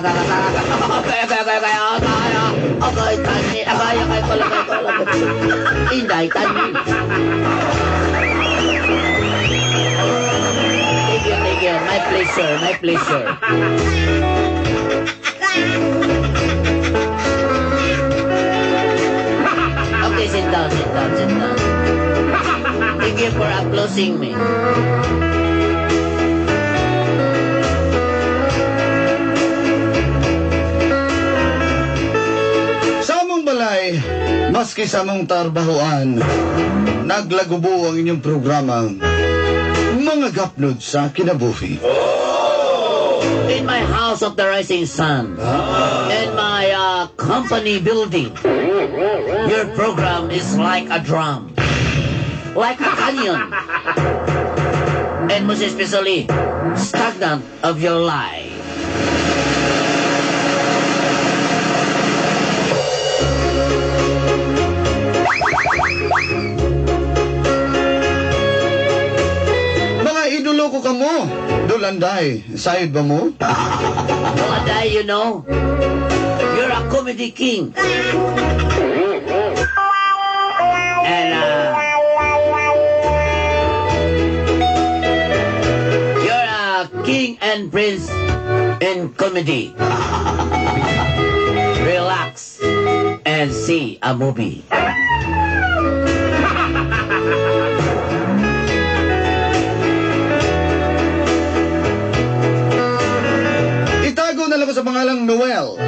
Okay, okay, okay, okay. Okay, tani. Okay, okay, okay, okay, okay. Inday, tani. Thank you, thank you. My pleasure, my pleasure. Okay, sit down, sit down, sit down. Thank you for applauding me. Sa among balay, maski sa among tarbahuan, naglagubo ang inyong programa, Mga Gapnod sa Kinabuhi. In my house of the rising sun, in my company building, your program is like a drum, like a canyon, and most especially, stagnant of your life. Mga idolo ko kamo, Dulanday, sayod ba mo? Dulanday, you know, you're a comedy king. And you're a king and prince in comedy. Relax and see a movie. Itago na lang ko sa pangalang Noel.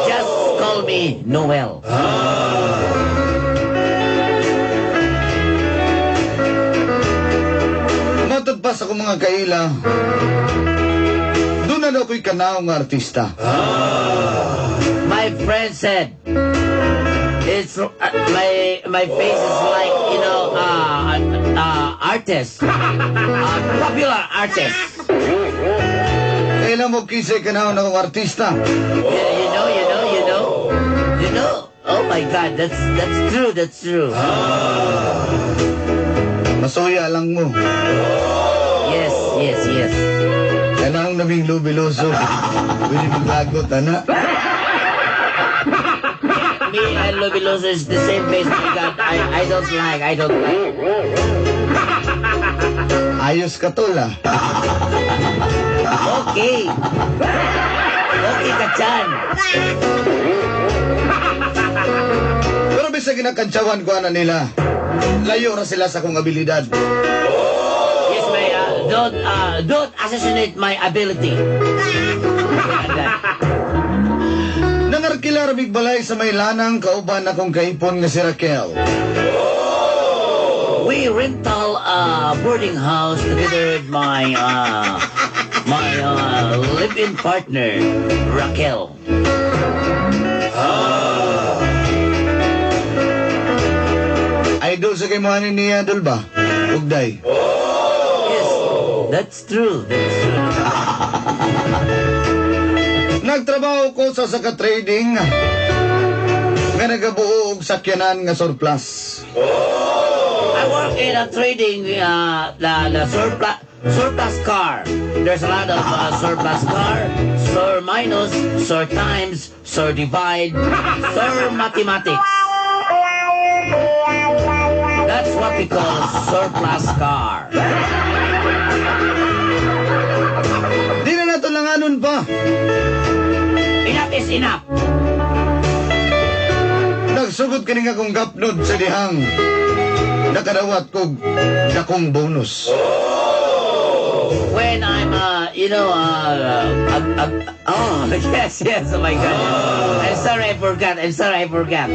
Just call me Noel. Matod pa sa akong mga kaila, doon na daw ko'y kanaw nga artista. My friend said, it's my face is like, you know, artist, popular artist. Kailan mo kisay kanaw na akong artista? You know, you know, you know, you know. Oh my God, that's true, that's true. Masuya lang mo. Yes, yes, yes. Kanang naming lubiloso. Pwede maglagot, ana. Me and Lubiloso is the same face. My God, I don't like, I don't like. Ayos ka tol, ah. Okay. Okay ka dyan. Pero bisa ginakantsawan ko ana nila, layo ra sila sa akong abilidad. Yes, may, don't assassinate my ability. Nangarkila ramig balay sa may lanang kauban akong kaipon nga si Raquel. We rental a boarding house together with my live-in partner, Raquel. Idol sa kay mga niya, idol ba? Ugday. Yes, that's true. That's true. Nagtrabaho ko sa saka trading nga nagabuo og sakyanan nga surplus. I work in a trading the surplus car. There's a lot of surplus car, sur minus, sur times, sur divide, sur mathematics. That's what we call surplus car. Di na nato langanon pa. Enough is enough. Nagsugod kini nga akong gapnod sa dihang nakadawat kog dakong bonus. When I'm, you know, oh, yes, yes, oh my God. I'm sorry I forgot, I'm sorry I forgot.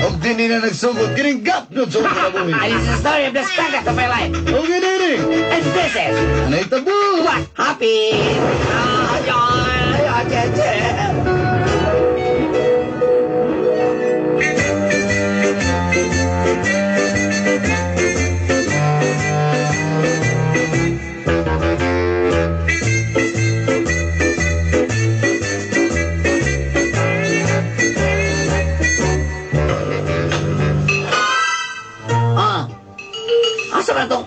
Og di na nagsugod kining gapnod sa akong kinabuhi. And it's the story of the stagnant of my life. Okay, dini. And this is Anay tabo. what happened. Asa man tong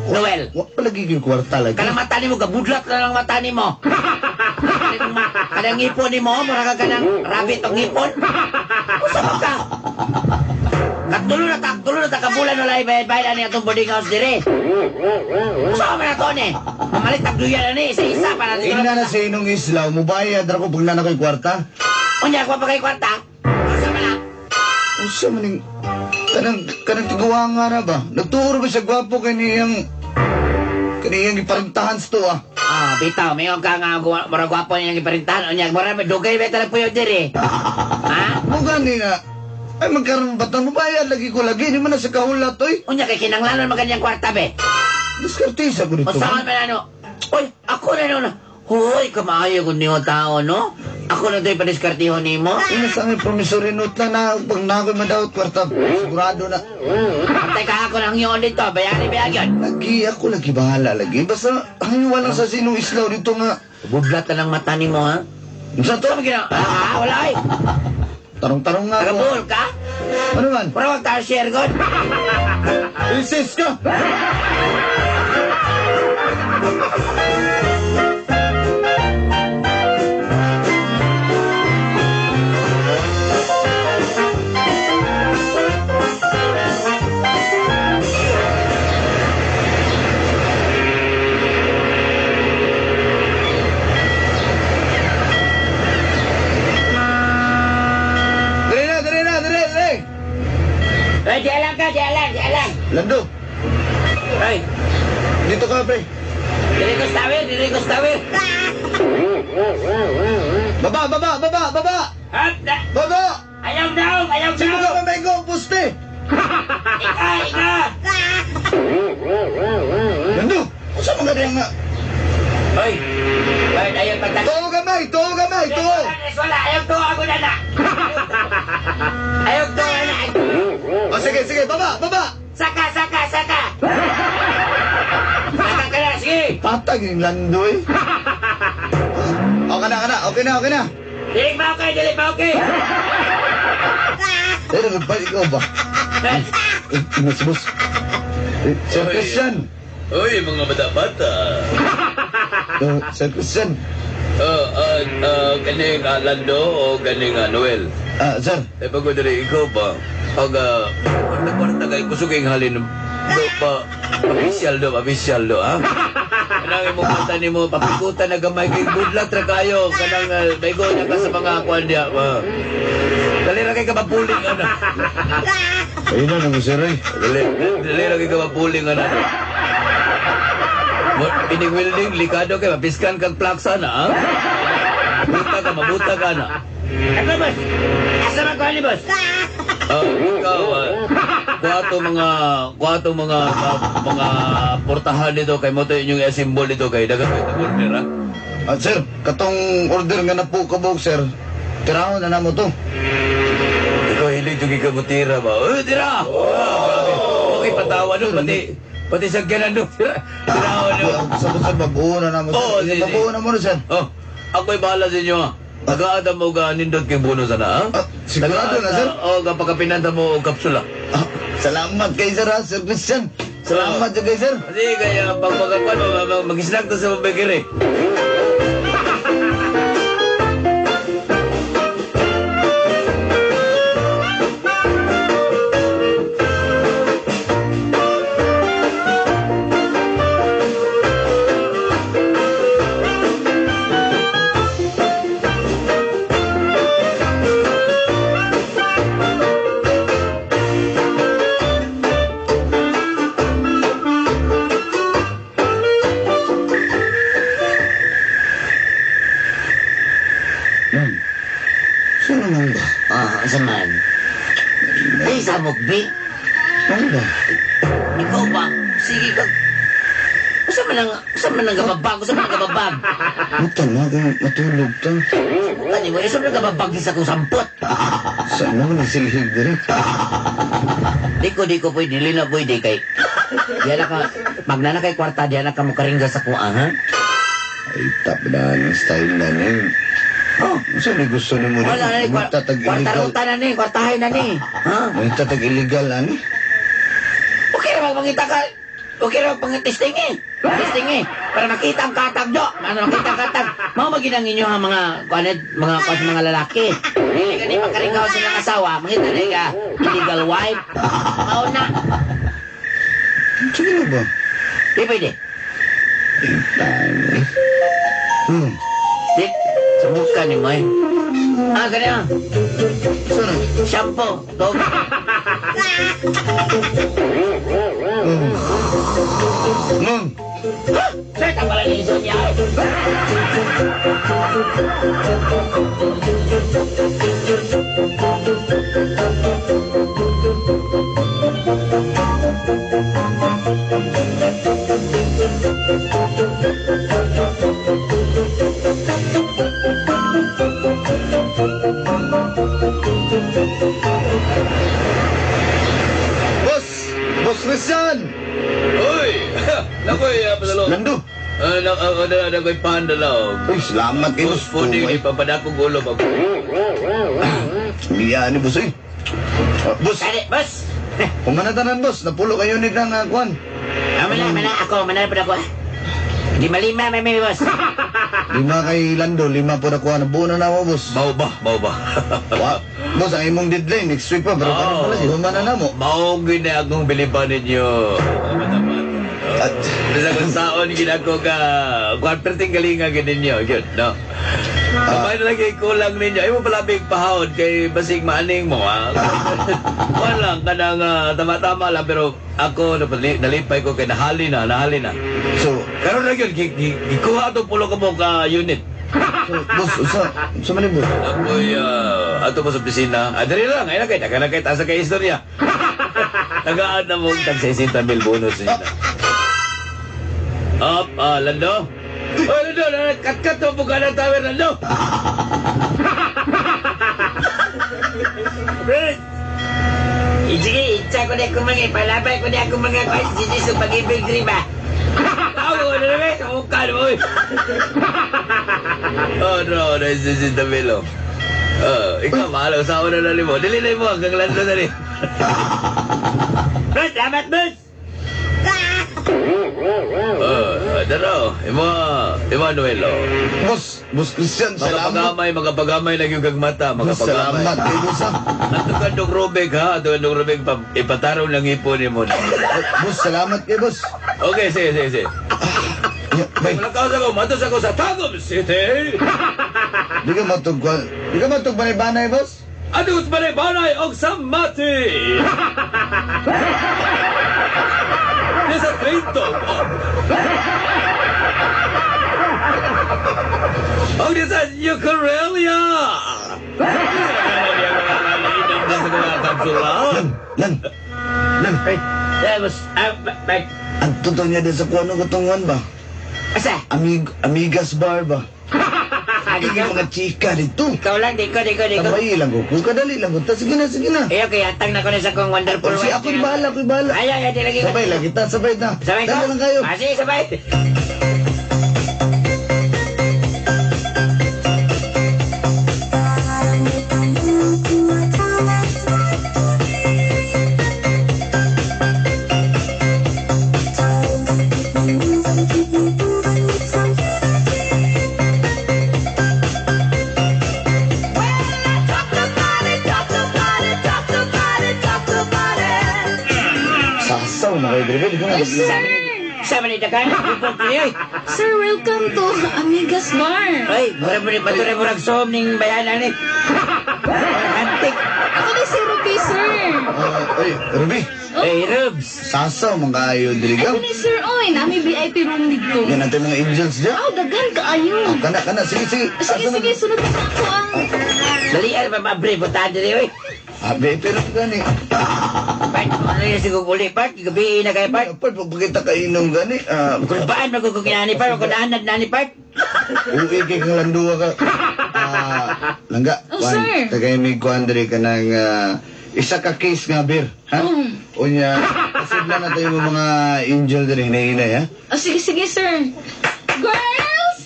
Noel? Wa pa lagi yung kwarta lagi. Kanang mata nimo, gabudlat na lang mata nimo. Kanang ngipon ni mo, mura ka kanang rabbit og ngipon. Usa man ka? Katulo na ta kabulan wala ibayad-bayad ani atong boarding house dire. Usa man ato ni? Mamalit tag duyan ani isa-isa para dito. Ina na sa inong islaw, mubayad ra ko pag na ko'y kwarta. Unya ko pa kay kwarta. Usa man na? Usa man ning kanang tiguanga na ba? Nagtuo ba siya gwapo kay niyang giparintahan sa to ah. Ah, bitaw, mayon ka nga mura gwapo niyang giparintahan. Unya, mura dugay ba talag puyo dire? Ha? Mo gani nga. Ay magkaroon ba ta mubayad lagi ko lagi ni man na sa kahulat oy. Unya kay kinanglanon man ganyang kwarta be. Diskartisa ko dito. Usahan man ano? Oy, ako na nun. Hoy, kamaayo kung niyo tao, no? Ako na to'y padiskartiho nimo. Ina sa aming promissory note lang na pag na ako'y madaot kwarta, sigurado na. Antay ka ako ng yun dito, bayani bayagyon. Lagi ako lagi bahala lagi. Basta ang walang sa sinong islaw dito nga. Budlat na lang mata nimo, ha? Sa to? Ano gina? Ah, wala ay. Tarong-tarong nga ako. Tagabuhol ka? Ano man? Pero wag tayo share god. Isis ka! Dali na, dali na, dali, dali! Ay, di alam ka, di alam, di alam. Lando, Ay, dito ka, pre. dili ko stawir, dili ko stawir. Baba, baba, baba, baba! Hop, na. Baba! Ayaw daw, ayaw Sino daw. ka ba may poste? Ika, ika. Lando, unsa man ka nga? Hoy, hoy, ayaw pagtag... Tuo gamay, tuo gamay, tuo! Wala, ayaw to, ako na na. Ayaw to, na. O sige, sige, baba, baba! Saka, saka, saka. Saka ka na, sige. Patag yung Lando eh. Okay na, okay na, okay na, okay na. Dili pa okay, dili pa okay. Eh, nagpa, ikaw ba? Eh, mas boss. Eh, Sir Christian. Uy, mga bata-bata. Sir Christian. Ganing Lando o ganing Noel? Ah, sir. Eh, pag diri ikaw ba? Pag kwarta kay kusog kay halin do pa official do, ha? Kanang imong kwarta nimo papikutan na gamay kay budlat ra kayo kanang baigo na ka sa mga kuan diya. Dali ra kay ka mapuling ana. Ayun na, nang sir eh. Dali ra kay ka mapuling ana. Pining welding likado kay mapiskan kag plaksa na, ha? Mabuta ka, mabuta ka na. Ano, boss? Asa man ko ni boss? Ikaw, kuwato mga portahan dito kay mo to inyong symbol dito kay daghang kay order, ha? Ah, sir, katong order nga na po kabog, sir. Tirahon na namo to. Ikaw hilig yung ikaw mo tira ba? Uy, tira! Oh, okay, patawa no, pati sa ganan no. Tira, tirahon no. Sa sir, babuo na namo, sir. Oo, sige. Babuo na mo na, sir. Oh, ako'y bahala sa inyo, ha? Nagaada mo ga nindot kay bonus na, ha? Ah, sigurado na, sir. Oo, kapagkapinanta mo og kapsula. Ah, salamat kay sir, ha, Sir Christian. Salamat kay sir. Kasi kaya pag magakuan mo, mag-snack to sa bakery. Sino man ba? Ah, asa man? Ay, samok, B. Ano ba? Ikaw ba? Sige ka. Usa man ang gababag, usa man ang gababag. Buta na, kung matulog ta. Kani mo, usa man ang gababag sa kong sampot. Sa ano man silhig diri? Di ko pwede, dili na pwede kay. Diyan na ka, magnana kay kwarta, diyan na ka mo karingga sa kuha, ha? Ay, tap na ang style na ni. Oh, Unsa ni gusto nimo wala na ni, Magtatag kwarta illegal. ruta na ni, kwartahay na ni. Ha? Magtatag illegal ani? Okay ra magpangita ka. Okay ra magpangitesting eh. Testing eh. Para makita ang katag do. Para makita ang katag. Mao maginang inyo ang mga kuaned, mga kuan mga lalaki. Hindi gani pagkarikaw sa ilang asawa, mangita na ka illegal wife. Mao na. Sige na ba? Di pwede. Time. Di, subukan ni mo eh. Ah, ganyan. Sana? Shampoo. Dog. Ma'am. Sir, tanggalan ni Sonia. Boss! Boss Christian! Uy! Nakoy, padalo. Lando! Nakoy pandalaw. Uy, salamat kayo, Boss, pwede Uy, ipapadakong ulo ba? Biya ni boss, eh. Ah, boss, Kani, boss. kumanatanan, boss. Napulo kayo ni kang kwan. Ah, mana, mana ako, mana pa ako. 5-5, may boss. 5 kay Lando, 5 po na kuha. Nabuo na na ako, boss. Mao ba? Mao ba? Wa, boss, ang imong deadline next week pa. Pero karon pala, si humana na mo. Mao gyud na akong biliban ninyo. Mata-mata. At, Bisa kung saon ginako ka, kuan perting galinga gid ninyo, gyud, no. Kamay na lagi kulang ninyo. Ay mo palabig pahawd kay basig maaning mo, ha. Kuan lang kanang tama-tama lang pero ako nalipay ko kay nahali na, nahali na. So, karon na gyud gikuha ato pulo ka mo ka unit. So, boss, sa man ni boss? Ako'y ato mo sa opisina. Ah, dali lang, ay na kay daghang kay tasa kay istorya. Tagaan na mo tag 60 mil bonus niya. Up, Lando. Oh, Lando, kat-kat mo buka ng tower, Lando. Sige, itsa ko na akong mga ipalabay ko na akong mga kwan, sige sa pag-ibig rin ba? Tawo na naman, sa mukha mo. Oh no, na 60 mil. Oh, ikaw, mahal, usawa na lang mo. Dili na mo, hanggang Lando na rin. Boss, salamat, boss! Oh, daro, imo, Emmanuel, oh. Boss, Boss Christian, salamat. Makapagamay, makapagamay lang yung gagmata, Boss, makapagamay. salamat kay boss, ha. Ato ka dong Rubik, ha? Ato ka dong Rubik, ipataraw lang ipon mo. Boss, salamat kay boss. Okay, sige, sige, sige. Yeah, bye. Wala ka sa ko, matos ako sa Tagum City. Di ka matug, di ka matug banay-banay, boss? Ato sa banay-banay og sa Mati. Di sa Trinto. Og di sa Ukulele. Lan, lan, lan. Ay, boss, bye. Ang totoo niya din sa kuno kutungan ba? Asa? Amigas bar ba? Hindi mga chika dito. Ikaw lang, di ko, di ko, di ko. Tambay lang ko. Kung kadali lang ko. Sige na, sige na. Eh, okay, atang na ko na sa kong wonderful Si wife. ako'y bahala, ako'y bahala. Ay, ay, ay, di lagi ko. Sabay lang kita, sabay na. Sabay ko? Dali lang kayo. Ah, sige, sabay. Sasaw na kayo, Drivel. Ay, sir! Sama ni Dakan, bubog niyo eh. Sir, welcome to Amigas Bar. Ay, mura mo ni Batura murag som ning bayanan ni. Antik. Ako ni si Ruby, sir. Ay, Ruby. Ay, Rubs. Sasaw man kayo, Drivel. Ako ni Sir Oy, nami VIP room dito. Yan natin mga angels dyan. Aw, dagan kaayo. Kana, kana. Sige, sige. Sige, Asa na? sige, sunod na ako ang... Dali, ay, mabre, butaan dili, oy. Ah, VIP room gani. Part, ano yung siguro uli, part? Gabi na kayo, part. Part, pagpakita ka inom gani. Ah, Kulpaan, magkukukinani, part. Magkunaanad na ni, part. Uwi kay kang landuwa ka. Ah, langga. Oh, sir. Tagay may kuan diri ka ng isa ka case nga beer, ha? Unya, pasudlan na tayo mga angel diri hinay-hinay, ha? Oh, sige, sige, sir. Girls!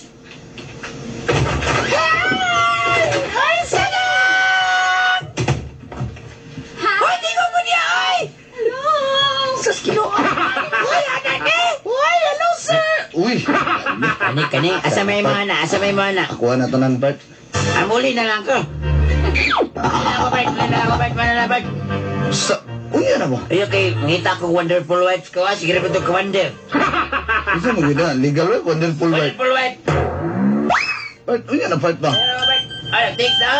Hi! Hi, sir! Hi! Hoy, di ko mo niya, oy! Hello! Sus, Ginoo. Hoy, anak eh! Hoy, hello, sir! Uy! Kani, kani. Asa may mga na? Asa may mga na? Ako na tanan, Bart. Amuli na lang ko. Wala ko, Bart. Wala ko, Bart. Wala na, Bart. Sa, unya na ba? Ayo kay, mangita ko wonderful wife ko. Ah. Sige rin ito ka-wonder. Isa mo gina, legal wife, wonderful wife. Wonderful wife. Bart, unya na part ba? Wala ko, Bart. Ano, take na.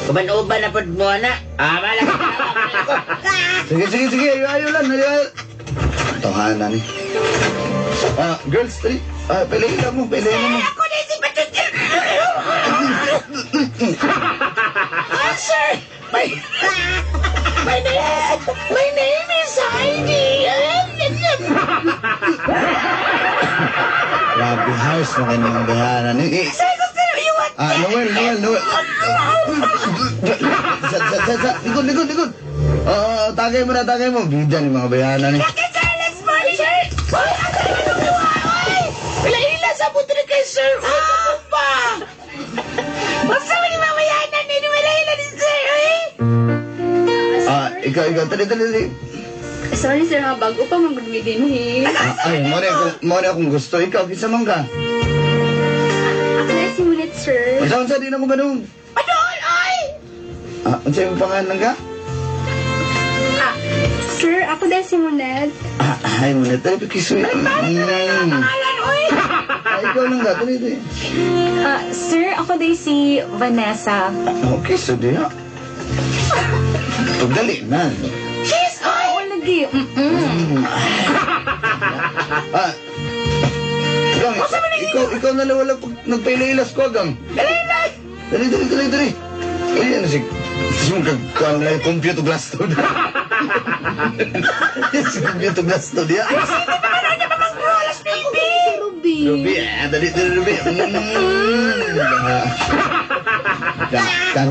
Kuman-uban na pod mo na. Ah, wala ko. Wala ko. Sige, sige, sige, ayo, ayo lang, ayo, ayo. Tawanan ni. Ah, girls, dali. Ah, piliin na mo, piliin na mo. Ako na si Patutin. Ah, sir. My name is Heidi. Grabe, house na kanyang bayaran. Eh, eh. Sir, gusto na you want Ah, Noel, Noel, Noel. Sa, sa, sa, sa. Likod, likod, likod. Oo, tagay mo na, tagay mo. Bida ni mga bayanan ni. Bakit sir, let's party, sir! Hoy, asa naman ang buhay, oy! Ila-ila sa butri kay sir! Uy, sa pa! Basta mo ni mamayanan, ni wala-ila ni sir, oy! Ah, ikaw, ikaw. Dali, dali, dali. Sorry sir ha, bago pa man gud mi dinhi. Ah, ay, mo na akong gusto. Ikaw, kinsa man ka? Ako na si Munit sir. Unsa, unsa, di na ko manung. Padol, oy! Ah, unsa yung pangalan ka? Ah, sir, ako na si Munit. Ah, ay, mo na. Dali, pikisuy. Mm. Pangalan, oy! Ah, ikaw lang ka. Dali, dali. Ah, sir, ako day si Vanessa. Okay, so di ha. Pagdali na. Cheese, oy! Oo, lagi. Mm-mm. Ah, Gang, ikaw, ikaw na lang wala pag nagpailaylas ko, gang. Dali na! Dali, dali, dali, dali. Ay, ano si... Si mong kagkuhan na yung computer glass to. Si computer glass to, diya. Rolas, baby! Si Ruby. Ruby, eh, dali, dali, Ruby. Mm. Ah. Da, da,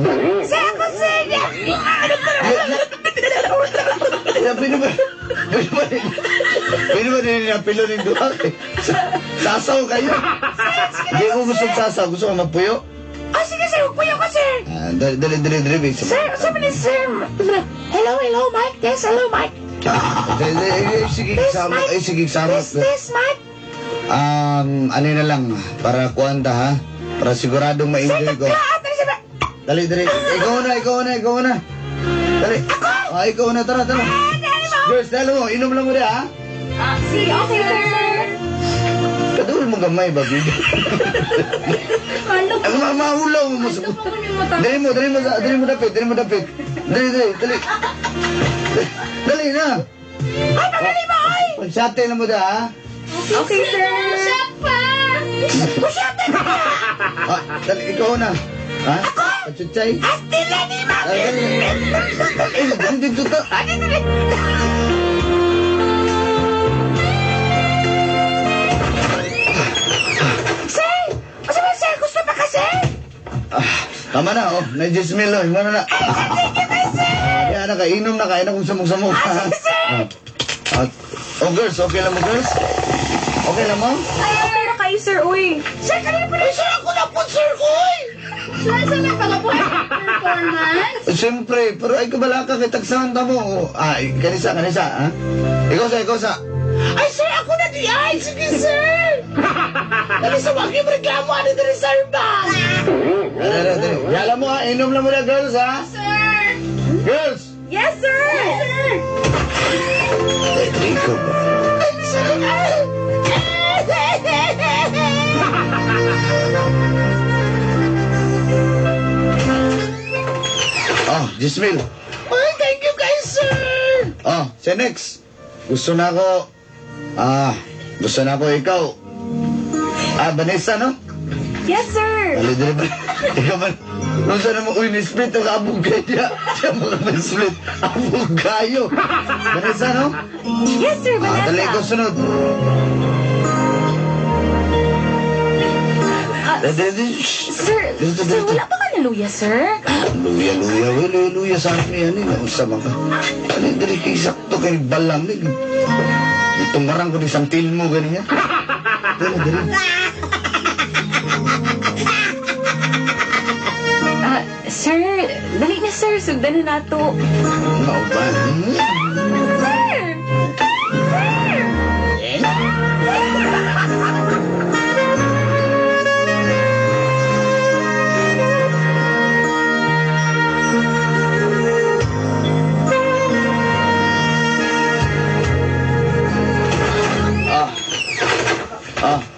Sir, ako, sir! Ano ba? Ya, pwede ba? Pwede ba? Pwede ba din napilo ng duha? Sasaw kayo. Hindi ko gusto sasaw. Gusto ko magpuyo. Ah, sige, sir, huwag ko, sir! Ah, dali, dali, dali, dali. babe. Sir, sabi ni sir! Hello, hello, Mike. Yes, hello, Mike. Dali, dali, eh, sige, sama. Eh, sige, sama. This, this, Mike. Ano na lang, para kuwanta ha? Para siguradong ma-enjoy ko. Ah, dali, sir. Dali, dali. Ikaw na, ikaw na, ikaw na. Dali. Ako! Ah, ikaw na, tara, tara. Girls, dali mo, inom lang mo di ha? Sige, okay sir. Kadul mo gamay ba, baby? Ano Ang mahulaw mo sa... ko ni mata? Dali mo, dali mo, dali mo dapit, dali mo dapit. Dali, dali, dali. Dali na. Ay, pagdali mo, oy! Pagsate na mo da, ha? Okay sir. Shot pa! Ah, dali, ikaw na. Ha? Ako? Pagsutsay. Astila ni Mami! Dali, dali. Eh, dali, dito ta. Ano, dali? Sir! Asa ba, sir? Gusto pa ka, sir? Ah, tama na, oh. Na-jismil, oh. Mo na na. Kaya na, kainom na, kain na kung samok-samok. Ah, ah, oh, girls, okay lang mo, girls? Okay lang mo? Ay, okay na kayo sir, uy. Sir, kanina pa rin, sir. Ako na po, sir, oy! Sir, sa may pagabuhay performance? Eh, siyempre, pero ay kabala ka kay tagsahan ta mo. Oh, ah, kanisa, kanisa, ha? Ikaw sa, ikaw sa. Ay, sir, ako na di. Ay, sige, sir! Dali sa wag yung reklamo, ano dali, sir, ba? Dali, dali, dali. Yala mo, ha? Inom lang mo na, girls, ha? Sir! Girls! Yes, sir! Yes, sir! Eh, drink ko ba? Ay, sir, ay! Oh, Jismil. Ay, thank you guys, sir! Oh, si next. Gusto na ako. Ah, gusto na ako ikaw. Ah, Vanessa, no? Yes, sir! Dali, dali, dali. Ikaw man. Nung saan mo, uy, ni-split ang abog kayo. Siya mo ka split. Abog kayo. Vanessa, no? Yes, sir, Ah, dali, ikaw Vanessa. sunod. Ah, Dali, dali, dali. Shh. Sir, Dito, sir, dito. wala pa ka naluya, sir? Luya, luya, uy, luya, luya sa amin yan eh. Nausa man ka. Dali, dali, kay sakto kay balang. Eh. Itumarang ko ni santil mo, ganyan. Dali, dali. Ah, sir, dali na, sir. Sugdan na nato. Mauban. Sir! Sir!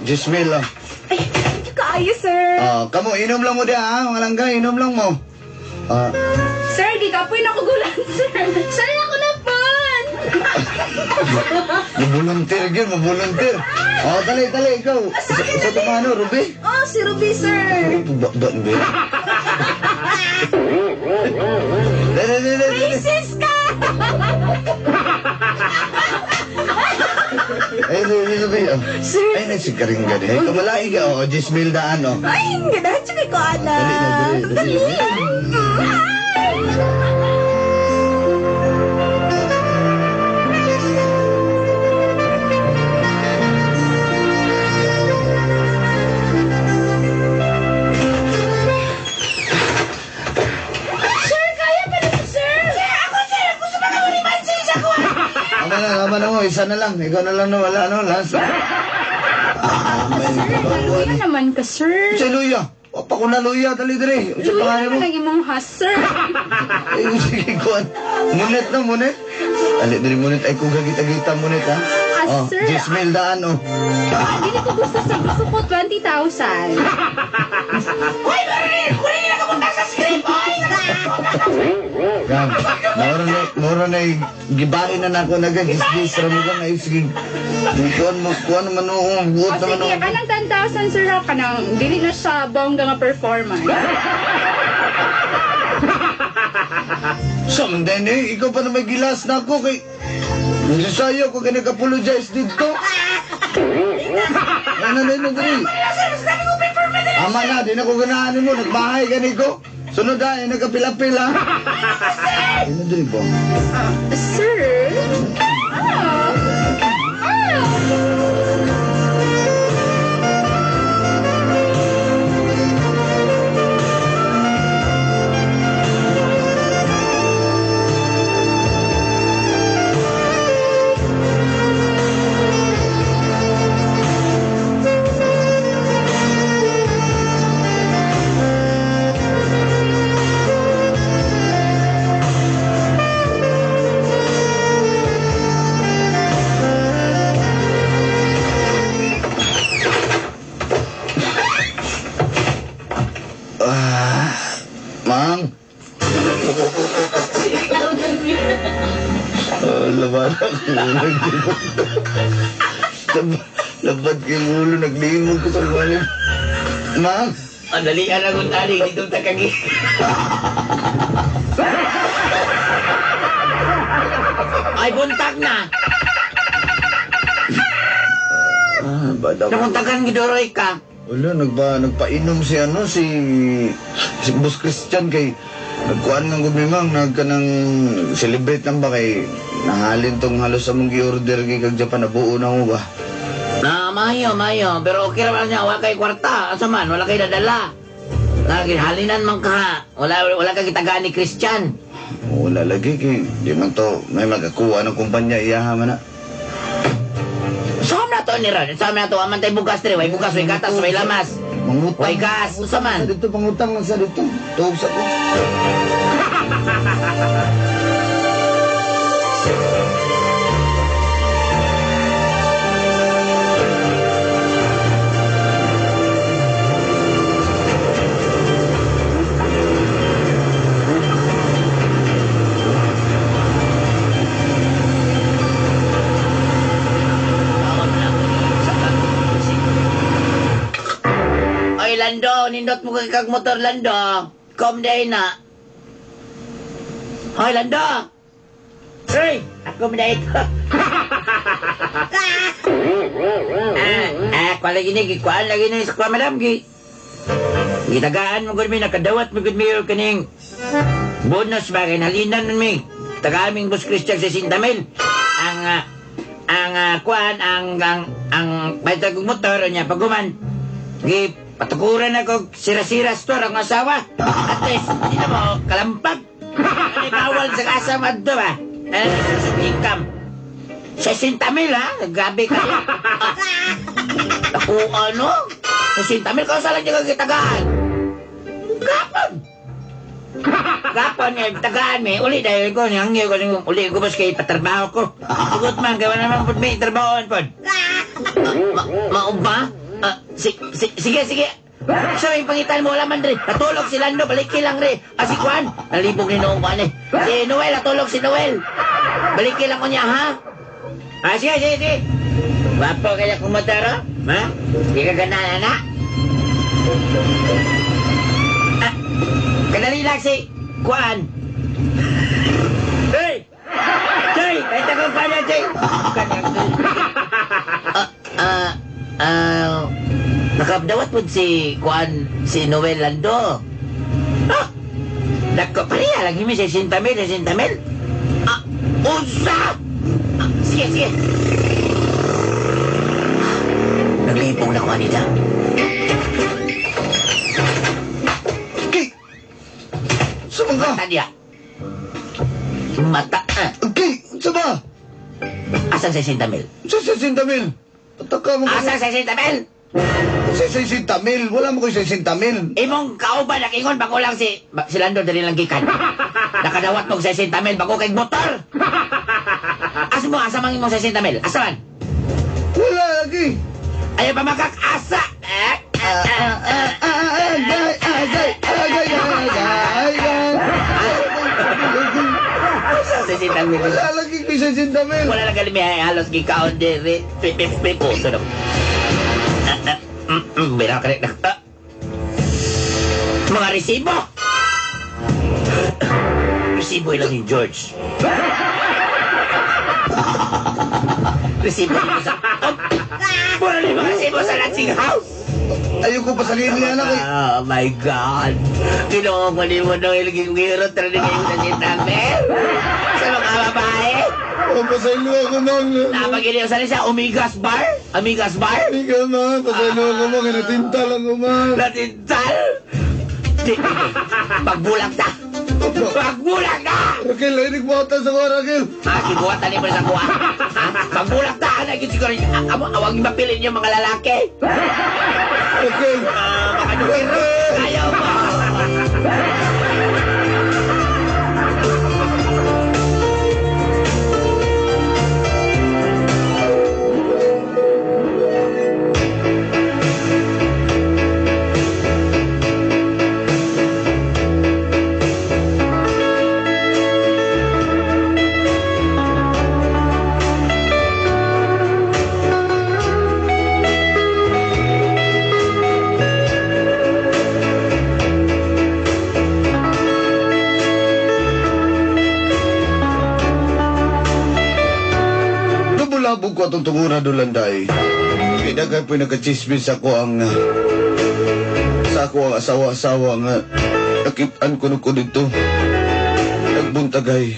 10,000 oh. Ay, thank you kaayo, sir. Oh, kamo inom lang mo diha ha, mga langga, inom lang mo. Ah, Sir, gikapoy na ko gulan, sir. Sir, ako na pon. Mavolunteer gyud, mavolunteer. Oh, dali, dali, ikaw. Sa tumano, Ruby? Oh, si Ruby, sir. Ba, ba, ba? Dali, dali, dali, dali. Princess ka! Ay, dali, dali, oh. Sir. Ay, nagsigaring gani. Ay, kamalai ka, oh, 10,000 daan, oh. Ay, ganahan siya kay ko, ana. Dali na, dali, dali. Dali. Sir, kaya pa na to, sir. Sir, ako, sir. Gusto pa ka mo ni Mansis ako. Tama na, tama na mo. Isa na lang. Ikaw na lang na wala, no? Last. Ah, may Sir, luya naman ka, sir. Sa luya. Wapa ko na luya. Dali, dali. Sa Luya pangalan mo. naman ang imong has, sir. Ay, sige, kuwan. Munit na, munit. Dali, dali, munit. Ay, kung gagita-gita, munit, ha? Ah, Oh, sir. 10,000 daan, oh. Ah, dili ko gusto, sir. Gusto ko 20,000. Yan. Moro na, gibahin na nako na gis-gis ra mo kang ay sige. Kuan mo, kuan naman oh, buot O naman sige, oh. kanang 10,000, sir, ha? Kanang dili na siya bongga nga performance. Sa man din eh, ikaw pa na may gilas na ako kay Nagsasayo ko kaya nag-apologize dito. Ano na na dali. Tama na, di na ko ganahan mo. Nagbahay gani ko. Sunod na, eh, nagkapila-pila. Ano dali ba? Sir? Ah! Ah! Ah, Mang. Ah, laban ako. Labad kay ulo, naglimog ko sa kalim. Mang. Ang dalian na kung tali, dito takagi. Ay, buntag na. Ah, bada ko. Nabuntagan gidoroy ka. Wala, nagpainom si ano, si Boss Christian kay nagkuan ng gumimang, nagkanang celebrate lang ba kay nahalin tong halos sa mong gi-order kay kag Japan, nabuo na mo ba? Na, mayo, mayo. Pero okay raman niya, wala kay kwarta. Asa man, wala kay dadala. Halinan man ka. Wala ka gitagaan ni Christian. Wala lagi kay di man to may magakuha ng kumpanya iyaha man na. Saan na to ni Ron? Saan na to? Aman tayo bugas diri. Way bugas, way gatas, way lamas. Mangutang. Way gas. Usa man. Sa dito pangutang lang sa dito. Tuog sa ko. Oy, Lando, nindot mo kay kag motor, Lando. Kom day na. Hoy, Lando. Hey, ako man ito. Kuan lagi ni, kuan lagi ni sa kuan, madam, gi. Gitagaan mo gud mi, nakadawat mo gud mi kaning bonus ba kay nalinan man mi. Tagaan ming Boss Christian sa 60,000. Ang kuan ang bayad kong motor niya paguman. Gi patukuran ako sira-sira store ang asawa. At least di na mo kalampag. Ano bawal sa asa madto ba? Ano sa income? 60,000 ha? Grabe ka. Ako ano? 60,000 ka sa lang niya kagitagaan. Kapon. Kapon nga tagaan mi uli dahil ko nangyo ko uli ko bas kay patrabaho ko. Tugot man kay wala naman pud mi trabahoon pod. Mao ba? Sige, sige. Sa may pangitan mo, wala man rin. Natulog si Lando, baliki lang rin. Ah, si Juan, nalibog ni noong Juan eh. Si Noel, natulog si Noel. Baliki lang ko niya, ha? Ah, sige, sige, sige. Wapo kaya kumotero? Ha? Di ka ganahan, na? Ah, kadali lang si Juan. Hey! Jay! Kahit akong Juan na, Jay! Ah, ah, nakabdawat po si Juan, si Noel Lando. Ah! Dako, pareha lagi mi 60 mil, 60 mil. Ah, unsa! Ah, sige, sige. Naglipong na ko, Anita. Okay. Saan ka? Mata niya. Mata. Ah. Okay, sa ba? Asan 60 mil? Sa 60 mil. Pataka mo Asan 60 mil? Sa 60 mil. Wala mo ko 60 mil. Imong kauban nakingon bago lang si si Lando dali lang gikan. Nakadawat mong 60 mil bago kay motor. Asa mo asa mang imong 60 mil? Asa man? Wala lagi. Ayaw pa makakasa. Eh, eh, eh, eh. Agay, agay, agay, agay, agay. Asa 60 mil? Wala lagi ko 60 mil. Wala lang galimi ay halos gikaon diri. Pip pip pip. Oh, sunod. Bira ka rin. Ah. Mga resibo! Resibo ilang ni George. Resibo nito sa... Oh! Wala ni mga resibo sa Lansing House! Ayoko pasalin niya na kay. Oh my God! Ginoong ko ni mo nang ilaging wiro talaga ngayon sa sintamel! Sa mga babae! Oh, pasaylo ako nang. Napagiliw sa siya, Omegas Bar? Amigas Bar? Ikaw man, pasaylo ako man. Kinatinta lang ko man. Natintal? Di, pagbulag ta! Pagbulag na! Raquel, ay nagbuhatan sa kuha, Raquel. Ha, gibuhatan ni mo sa kuha. Ha? Pagbulag ta! Ano, siguro, awang mapilin yung mga lalaki. Raquel. Ah, mga nukiro. Ayaw mo! Nabulabog ko atong tungura dolanday. Kaya daghay po nagka-chismis ako ang sa ako ang asawa-asawa nga nakitaan ko ko dito. Nagbuntagay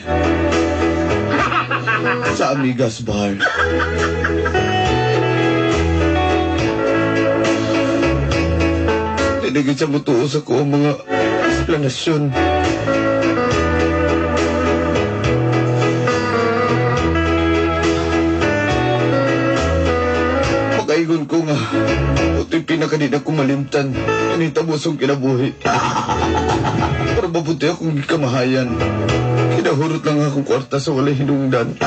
sa Amigas Bar. Tinigit siya mutuo sa ko ang mga eksplanasyon. Makaigon ko nga, ito'y pinaka di na kumalimtan. Anita mo sa kinabuhi. Pero mabuti akong kamahayan. Kinahurot lang akong kwarta sa walay hinungdan.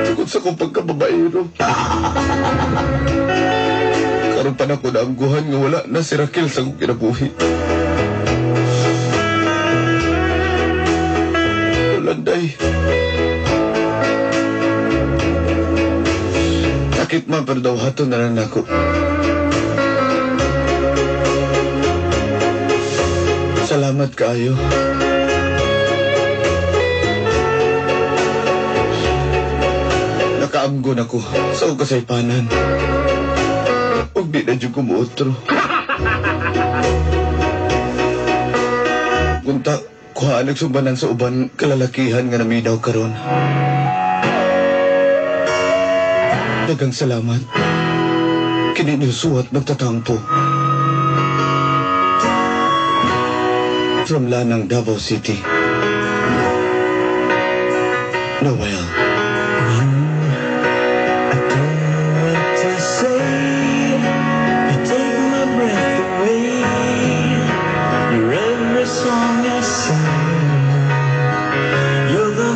Tungkol sa kong pagkababaero. Karon pa na ko naangguhan nga wala na si Raquel sa akong kinabuhi. Ulanday. Sakit man pero daw hato na lang ako. Salamat kaayo. Nakaamgon ako sa akong kasaypanan. Ug di na jud ko muotro. Kunta, kuhaan nagsumbanan sa uban kalalakihan nga naminaw karon. Dagang salamat. Kini ni suwat nagtatampo. From Lanang, Davao City. Noel.